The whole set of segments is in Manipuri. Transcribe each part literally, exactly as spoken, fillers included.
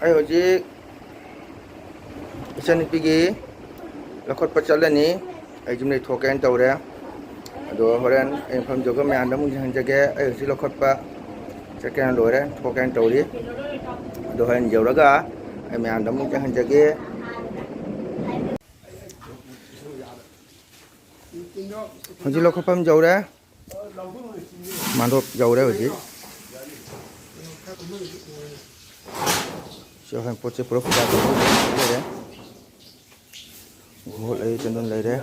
ꯑꯩ ꯍꯧꯖꯤꯛ ꯏꯆꯟꯅꯨꯄꯤꯒꯤ ꯂꯧꯈꯠꯄ ꯆꯠꯂꯅꯤ꯫ ꯑꯩ ꯌꯨꯝꯗꯩ ꯊꯣꯛꯀꯦꯅ ꯇꯧꯔꯦ꯫ ꯑꯗꯣ ꯍꯣꯔꯦꯟ ꯑꯩ ꯃꯐꯝ ꯌꯧꯔꯒ ꯃꯌꯥꯝꯗ ꯑꯃꯨꯛ ꯌꯦꯡꯍꯟꯖꯒꯦ꯫ ꯑꯩ ꯍꯧꯖꯤꯛ ꯂꯧꯈꯠꯄ ꯆꯠꯀꯦꯅ ꯂꯣꯏꯔꯦ, ꯊꯣꯛꯀꯦꯅ ꯇꯧꯔꯤ꯫ ꯑꯗꯣ ꯍꯣꯔꯦꯟ ꯌꯧꯔꯒ ꯑꯩ ꯃꯌꯥꯝꯗ ꯑꯃꯨꯛ ꯌꯦꯡꯍꯟꯖꯒꯦ꯫ ꯍꯧꯖꯤꯛ ꯂꯧꯈꯠꯐꯝ ꯌꯧꯔꯦ꯫ ꯃꯥꯟꯗꯣꯞ ꯌꯧꯔꯦ ꯍꯧꯖꯤꯛ꯫ ꯁꯤ ꯍꯣꯔꯦꯟ ꯄꯣꯠ ꯆꯩ ꯄꯨꯔꯞ ꯄꯨꯔꯥ ꯂꯩꯔꯦ꯫ ꯒꯣꯠ ꯂꯩꯔꯦ, ꯆꯟꯗꯣꯟ ꯂꯩꯔꯦ꯫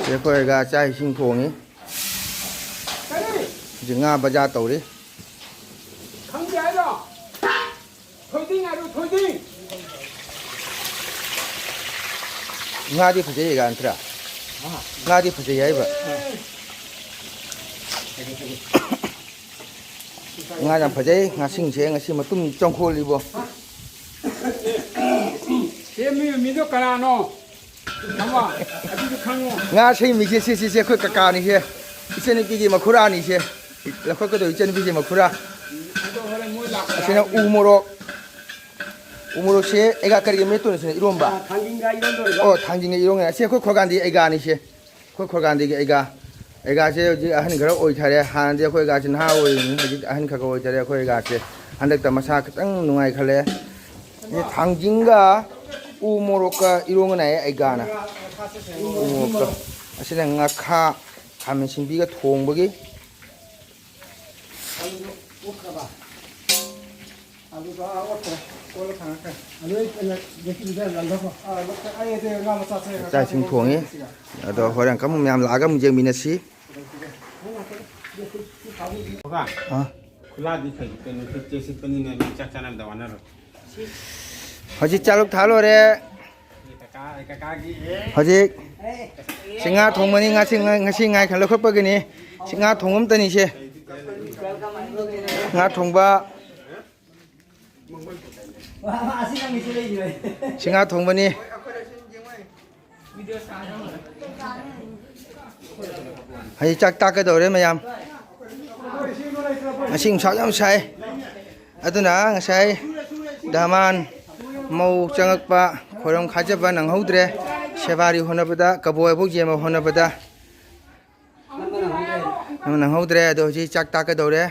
ꯁꯤ ꯑꯩꯈꯣꯏ ꯑꯩꯒꯥ ꯆꯥꯛ ꯏꯁꯤꯡ ꯊꯣꯡꯉꯤ꯫ ꯍꯧꯖꯤꯛ ꯉꯥ ꯕꯖꯥꯔ ꯇꯧꯔꯤ꯫ ꯈꯪꯗꯦ ꯍꯥꯏꯔꯣ? ꯊꯣꯏꯗꯤꯡ ꯍꯥꯏꯔꯣ, ꯊꯣꯏꯗꯤꯡ꯫ ꯉꯥꯗꯤ ꯐꯖꯩ ꯑꯩꯒꯥ ꯅꯠꯇ꯭ꯔꯥ? ꯉꯥꯗꯤ ꯐꯖꯩ ꯍꯥꯏꯕ꯫ ꯉꯥ ꯌꯥꯝ ꯐꯖꯩ꯫ ꯉꯥꯁꯤꯡꯁꯦ ꯉꯁꯤ ꯃꯇꯨꯝ ꯆꯪꯈꯣꯜꯂꯤꯕꯣ꯫ ꯁꯦꯝꯃꯤꯕ ꯃꯤꯗꯣ ꯀꯅꯥꯅꯣ? ꯃꯃꯥ, ꯑꯗꯨꯗꯤ ꯈꯪꯉꯣ꯫ ꯉꯥ ꯁꯦꯝꯃꯤꯁꯦ ꯁꯤ, ꯁꯤꯁꯦ ꯑꯩꯈꯣꯏ ꯀꯀꯥꯅꯤꯁꯦ꯫ ꯏꯆꯟꯅꯨꯄꯤꯒꯤ ꯃꯈꯨꯔꯥꯅꯤꯁꯦ꯫ ꯂꯧꯈꯠꯀꯗꯧ ꯏꯆꯟꯅꯨꯄꯤꯒꯤ ꯃꯈꯨꯔꯥ꯫ ꯑꯗꯣ ꯍꯣꯔꯦꯟ ꯃꯣꯏ ꯂꯥꯛꯄꯗ ꯑꯁꯤꯅ ꯎ ꯃꯣꯔꯣꯛ꯫ ꯎ ꯃꯣꯔꯣꯛꯁꯦ ꯑꯩꯒꯥ ꯀꯔꯤꯒ ꯃꯦꯠꯇꯣꯏꯅꯣ ꯁꯤꯅ? ꯏꯔꯣꯝꯕ? ꯑ, ꯊꯥꯡꯖꯤꯡꯒ ꯏꯔꯣꯟꯗꯣꯏꯕ꯫ ꯑꯣ, ꯊꯥꯡꯖꯤꯡꯒ ꯏꯔꯣꯟꯒꯅꯤ꯫ ꯑꯁꯤ ꯑꯩꯈꯣꯏ ꯈꯣꯔꯒꯥꯟꯗꯤ ꯑꯩꯒꯥꯅꯤꯁꯦ꯫ ꯑꯩꯈꯣꯏ ꯈꯣꯔꯒꯥꯟꯗꯤꯒꯤ ꯑꯩꯒꯥ, ꯑꯩꯒꯥꯁꯦ ꯍꯧꯖꯤꯛ ꯑꯍꯟ ꯈꯔ ꯑꯣꯏꯊꯔꯦ꯫ ꯍꯥꯟꯅꯗꯤ ꯑꯩꯈꯣꯏ ꯑꯩꯒꯥꯁꯦ ꯅꯍꯥ ꯑꯣꯏꯔꯤꯕꯅꯤ, ꯍꯧꯖꯤꯛ ꯑꯍꯟ ꯈꯔ ꯈꯔ ꯑꯣꯏꯊꯔꯦ ꯑꯩꯈꯣꯏ ꯑꯩꯒꯥꯁꯦ꯫ ꯍꯟꯗꯛꯇ ꯃꯁꯥ ꯈꯤꯇꯪ ꯅꯨꯡꯉꯥꯏꯈꯠꯂꯦ꯫ ꯁꯤ ꯊꯥꯡꯖꯤꯡꯒ ꯎ ꯃꯣꯔꯣꯛꯀ ꯏꯔꯣꯟꯒꯅꯤ ꯍꯥꯏꯌꯦ ꯑꯩꯒꯥꯅ꯫ ꯎ ꯃꯣꯔꯣꯛꯀ꯫ ꯑꯁꯤꯅ ꯉꯥꯈꯥ, ꯈꯥꯃꯦꯟ ꯑꯁꯤꯟꯕꯤꯒ ꯊꯣꯡꯕꯒꯤ꯫ ꯑꯗꯨꯗꯣ ꯑꯥ ꯑꯣꯠꯈ꯭ꯔꯦ꯫ ꯀꯣꯜꯂ ꯊꯥꯡꯒꯠꯈ꯭ꯔꯦ꯫ ꯑꯗꯨ ꯑꯩ ꯀꯩꯅꯣ ꯕꯦꯀꯤꯡꯗ ꯂꯪꯊꯣꯛꯈꯣ꯫ ꯑꯥ, ꯑꯩ ꯑꯗꯨ ꯉꯥ ꯃꯆꯥ ꯆꯥꯛ ꯏꯁꯤꯡ ꯊꯣꯡꯉꯤ꯫ ꯑꯗꯣ ꯍꯣꯔꯦꯟ ꯑꯃꯨꯛ ꯃꯌꯥꯝ ꯂꯥꯛꯑꯒ ꯑꯃꯨꯛ ꯌꯦꯡꯃꯤꯟꯅꯁꯤ꯫ ꯕꯕꯥ, ꯑꯥ꯫ ꯈꯨꯂꯥꯗꯤ ꯐꯩ, ꯀꯩꯅꯣ ꯐꯤꯠꯇꯦ ꯁꯤꯠꯄꯅꯤꯅ ꯃꯤ ꯆꯥꯛ ꯆꯥꯅꯕꯗ ꯋꯥꯅꯔꯣꯏ꯫ ꯍꯧꯖꯤꯛ ꯆꯥꯂꯨꯛ ꯊꯥ ꯂꯣꯏꯔꯦ꯫ ꯀꯀꯥ, ꯀꯀꯥꯒꯤ꯫ ꯍꯧꯖꯤꯛ ꯁꯤ ꯉꯥ ꯊꯣꯡꯕꯅꯤ, ꯉꯁꯤ, ꯉꯁꯤ ꯉꯥ ꯈꯔ ꯂꯧꯈꯠꯄꯒꯤꯅꯤ꯫ ꯁꯤ ꯉꯥ ꯊꯣꯡꯕ ꯑꯝꯇꯅꯤꯁꯦ꯫ ꯉꯥ ꯊꯣꯡꯕ꯫ ꯁꯤ ꯉꯥ ꯊꯣꯡꯕꯅꯤ꯫ ꯍꯧꯖꯤꯛ ꯆꯥꯛ ꯇꯥꯛꯀꯗꯧꯔꯦ ꯃꯌꯥꯝ꯫ ꯉꯁꯤ ꯅꯨꯡꯁꯥ ꯌꯥꯝ ꯁꯥꯏ꯫ ꯑꯗꯨꯅ ꯉꯁꯥꯏ ꯗꯃꯥꯟ ꯃꯧ ꯆꯪꯉꯛꯄ, ꯈꯣꯏꯔꯝ ꯈꯥꯖꯕ ꯅꯪꯍꯧꯗ꯭ꯔꯦ꯫ ꯁꯦꯕꯥꯔꯤ ꯍꯣꯠꯅꯕꯗ, ꯀꯕꯣꯛ ꯍꯩꯕꯣꯛ ꯌꯦꯡꯕ ꯍꯣꯠꯅꯕꯗ ꯅꯪꯍꯧꯗ꯭ꯔꯦ꯫ ꯑꯗꯣ ꯍꯧꯖꯤꯛ ꯆꯥꯛ ꯇꯥꯛꯀꯗꯧꯔꯦ꯫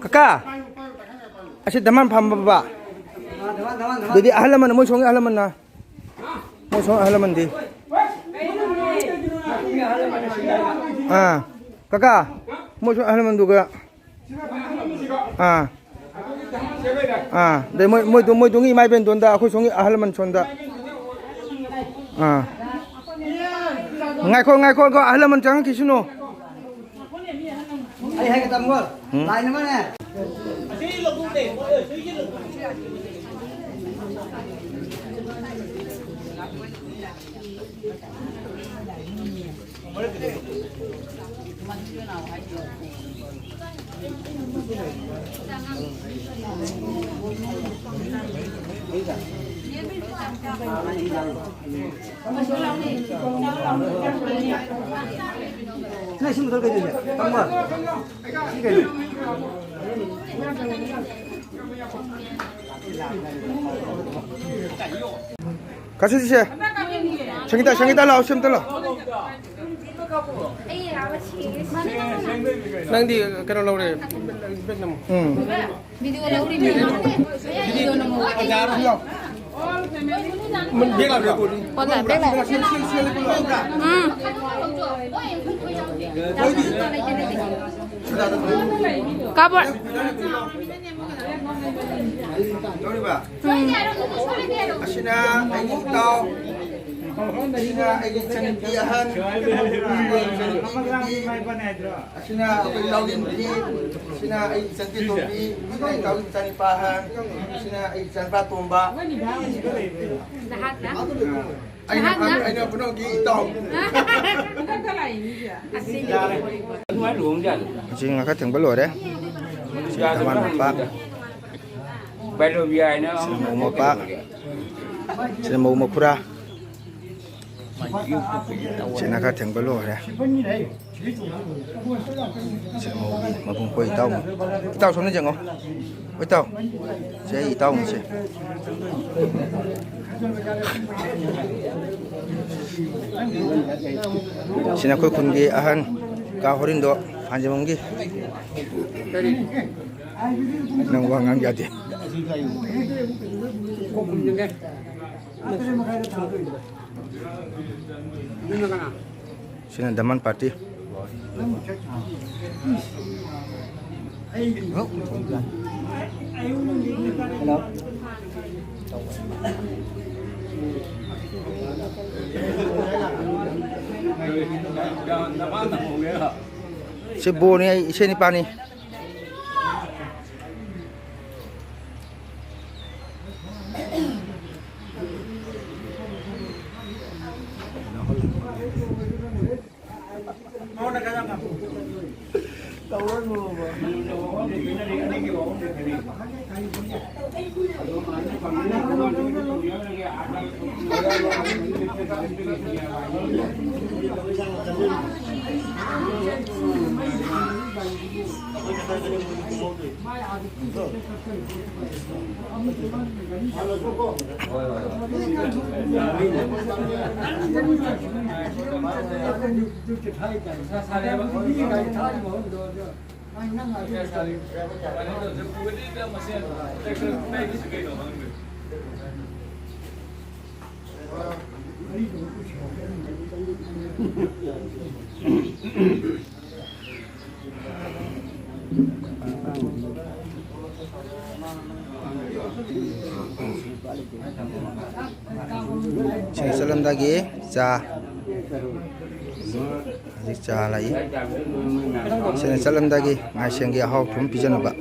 ꯀꯀꯥ, ꯑꯁꯤ ꯗꯃꯥꯟ ꯐꯝꯕ ꯕꯕꯥ? ꯑꯗꯨꯗꯤ ꯑꯍꯜ ꯂꯃꯟ, ꯃꯣꯏ ꯁꯣꯝꯒꯤ ꯑꯍꯜ ꯂꯃꯟꯅ, ꯃꯣꯏ ꯁꯣꯝ ꯑꯍꯜ ꯂꯃꯟꯗꯤ? ꯑꯥ, ꯀꯀꯥ, ꯃꯣꯏ ꯁꯣꯝ ꯑꯍꯜ ꯂꯃꯟꯗꯨꯒ꯫ ꯑꯥ꯫ ꯑꯥ, ꯑꯗꯩ ꯃꯣꯏ, ꯃꯣꯏꯗꯣ, ꯃꯣꯏꯗꯣꯝꯒꯤ ꯏꯃꯥ ꯏꯕꯦꯟꯗꯣꯝꯗ, ꯑꯩꯈꯣꯏ ꯁꯣꯝꯒꯤ ꯑꯍꯜ ꯂꯃꯟ ꯁꯣꯝꯗ꯫ ꯑꯥ꯫ ꯉꯥꯏꯈꯣ, ꯉꯥꯏꯈꯣ, ꯉꯥꯏꯈꯣ, ꯑꯍꯜ ꯂꯃꯟ ꯆꯪꯉꯛꯈꯤꯁꯅꯨ꯫ ꯑꯩ ꯍꯥꯏꯒꯦ ꯇꯥꯃꯣ꯫ ꯎꯝ꯫ ꯂꯥꯏꯟ ꯑꯃꯅꯦ꯫ ꯀꯥꯁꯨ ꯆꯠꯁꯦ꯫ ꯁꯪꯒꯤꯇꯥ, ꯁꯪꯒꯤꯇꯥ ꯂꯥꯛꯑꯣ, ꯁꯤ ꯑꯝꯇ ꯂꯥꯛꯑꯣ꯫ ꯅꯪꯗꯤ ꯀꯩꯅꯣ ꯂꯧꯔꯦ, ꯕꯦꯛ ꯅꯝꯃꯣ꯫ ꯎꯝ꯫ ꯚꯤꯗꯤꯑꯣ ꯂꯧꯔꯤꯅꯦ꯫ ꯚꯤꯗꯤꯑꯣ ꯅꯝꯃꯣ꯫ ꯕꯦꯛ ꯂꯥꯛꯄ꯭ꯔꯣ? ꯐꯣꯟꯗ ꯕꯦꯛ ꯂꯥꯛꯑꯦ꯫ ꯎꯝ꯫ ꯀꯥꯕꯣꯏ꯫ ꯂꯧꯔꯤꯕ? ꯎꯝ꯫ ꯑꯁꯤꯅ ꯑꯩꯒꯤ ꯏꯇꯥꯎ, ꯑꯁꯤꯅ ꯑꯩꯒꯤ ꯏꯆꯟꯅꯨꯄꯤ ꯑꯍꯟ, ꯑꯁꯤꯅ ꯑꯩꯒꯤ ꯏꯆꯟꯅꯨꯄꯤ ꯅꯨꯄꯤ, ꯑꯁꯤꯅ ꯑꯩꯈꯣꯏ ꯏꯇꯥꯎꯒꯤ ꯅꯨꯄꯤ, ꯑꯁꯤꯅ ꯑꯩꯒꯤ ꯏꯆꯟꯅꯨꯄꯤ ꯑꯇꯣꯝꯕꯤ, ꯑꯁꯤꯅ ꯏꯇꯥꯎꯒꯤ ꯏꯆꯥꯅꯨꯄꯥ ꯑꯍꯟ, ꯑꯁꯤꯅ ꯑꯩꯒꯤ ꯏꯆꯥꯅꯨꯄꯥ ꯑꯇꯣꯝꯕ꯫ ꯅꯍꯥꯛꯅ? ꯑꯩꯅ, ꯅꯍꯥꯛꯅ? ꯑꯩꯅ ꯄꯨꯝꯅꯃꯛꯀꯤ ꯏꯇꯥꯎ꯫ ꯍꯧꯖꯤꯛ ꯉꯥꯈ ꯊꯦꯡꯕ ꯂꯣꯏꯔꯦ꯫ ꯁꯤꯅ ꯙꯃꯥꯟ ꯃꯄꯥ, ꯁꯤꯅ ꯃꯧ ꯃꯄꯥ, ꯁꯤꯅ ꯃꯧ ꯃꯈꯨꯔꯥ꯫ ꯁꯤꯅ ꯈꯔ ꯊꯦꯡꯕ ꯂꯣꯏꯔꯦ꯫ ꯁꯤ ꯃꯧꯒꯤ ꯃꯕꯨꯡ ꯑꯩꯈꯣꯏ ꯏꯇꯥꯎ꯫ ꯏꯇꯥꯎ ꯁꯣꯝꯗ ꯌꯦꯡꯉꯣ꯫ ꯏꯇꯥꯎ꯫ ꯁꯤ ꯑꯩ ꯏꯇꯥꯎꯅꯤꯁꯦ꯫ ꯁꯤꯅ ꯑꯩꯈꯣꯏ ꯈꯨꯟꯒꯤ ꯑꯍꯟ ꯀꯥ ꯍꯣꯔꯤꯟꯗꯣ ꯐꯥꯟꯖꯤꯕꯝꯒꯤ꯫ ꯅꯪ ꯋꯥ ꯉꯥꯡ ꯌꯥꯗꯦ꯫ ꯁꯤꯅ ꯗꯃꯥꯟ ꯄꯥꯔꯇꯤ꯫ ꯁꯤ ꯕꯣꯅꯤ, ꯑꯩ ꯏꯁꯩ ꯅꯤꯄꯥꯅꯤ꯫ ꯁꯤꯗ ꯆꯠꯂꯝꯗꯥꯏꯒꯤ ꯆꯥ꯫ ꯍꯧꯖꯤꯛ ꯆꯥ ꯂꯥꯛꯏ꯫ ꯁꯤꯅ ꯆꯠꯂꯝꯗꯥꯏꯒꯤ ꯉꯥꯏꯁꯦꯟꯒꯤ ꯑꯍꯥꯎ ꯑꯊꯨꯝ ꯄꯤꯖꯅꯕ꯫